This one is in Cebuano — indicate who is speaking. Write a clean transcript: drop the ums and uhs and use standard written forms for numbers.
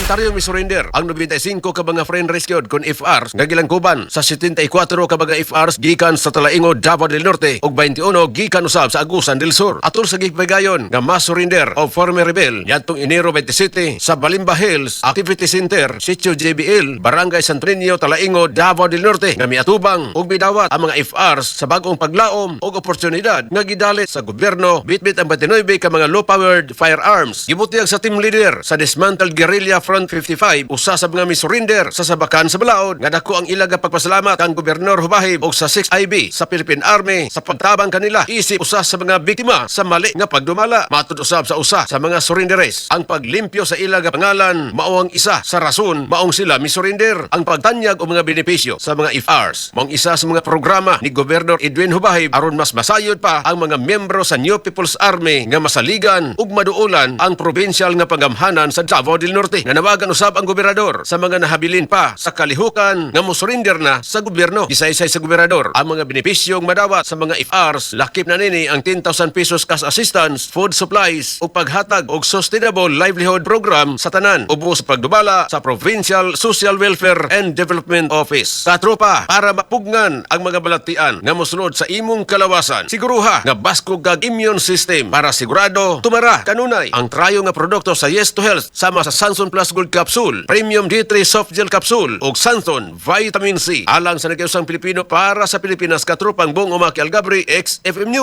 Speaker 1: Voluntaryong misurrender ang 95 ka mga foreign rescued kon FR nga gilangkuban sa 74 ka mga FRs gikan sa Talaingod, Davao del Norte ug 21 gikan usab sa Agusan del Sur. Atol sa gipagayon nga mass surrender of former rebel niadtong Enero 27 sa Balimba Hills Activity Center, Sitio JBL, Barangay Santo Niño, Talaingod, Davao del Norte nga miatubang ug midawat ang mga FRs sa bag-ong paglaom ug oportunidad nga gidalit sa gobyerno, bitbit ang 29 ka mga low-powered firearms. Gibutyag sa team leader sa Dismantled Guerrilla Front 55, usa sa mga misurrender sa Sabakan sa Balaod, nga dako ang ilang pagpasalamat kang Gobernador Jubahib ug sa 6IB sa Philippine Army sa pagtabang kanila isip usa sa mga biktima sa mali nga pagdumala. Matud usab sa usa sa mga surrenderes, ang paglimpyo sa ilang pangalan mao ang isa sa rason maong sila misurrender. Ang pagtanyag og mga benepisyo sa mga FRs maong isa sa mga programa ni Gobernador Edwin Jubahib aron mas masayod pa ang mga miyembro sa New People's Army nga masaligan ug maduolan ang provincial nga panggamhanan sa Davao del Norte. Nanawagan usab ang gobernador sa mga nahabilin pa sa kalihukan nga mosurrender na sa gobyerno. Gisaysay sa gobernador ang mga benepisyong madawat sa mga FRs, lakip na nini ang 10,000 pesos cash assistance, food supplies ug paghatag og sustainable livelihood program sa tanan ubos sa pagdumala sa Provincial Social Welfare and Development Office. Katropa, para mapugngan ang mga balatian nga mosulod sa imong kalawasan, siguruha nga baskog kag immune system para sigurado tumara kanunay. Ang trayo nga produkto sa Yes to Health sama sa Sanson Plus Gold Capsule, Premium D3 Soft Gel Capsule ug Sanson Vitamin C. Alang sa Nag-iusang Pilipino, para sa Pilipinas, katropang Bong Umaki Algabri, XFM News.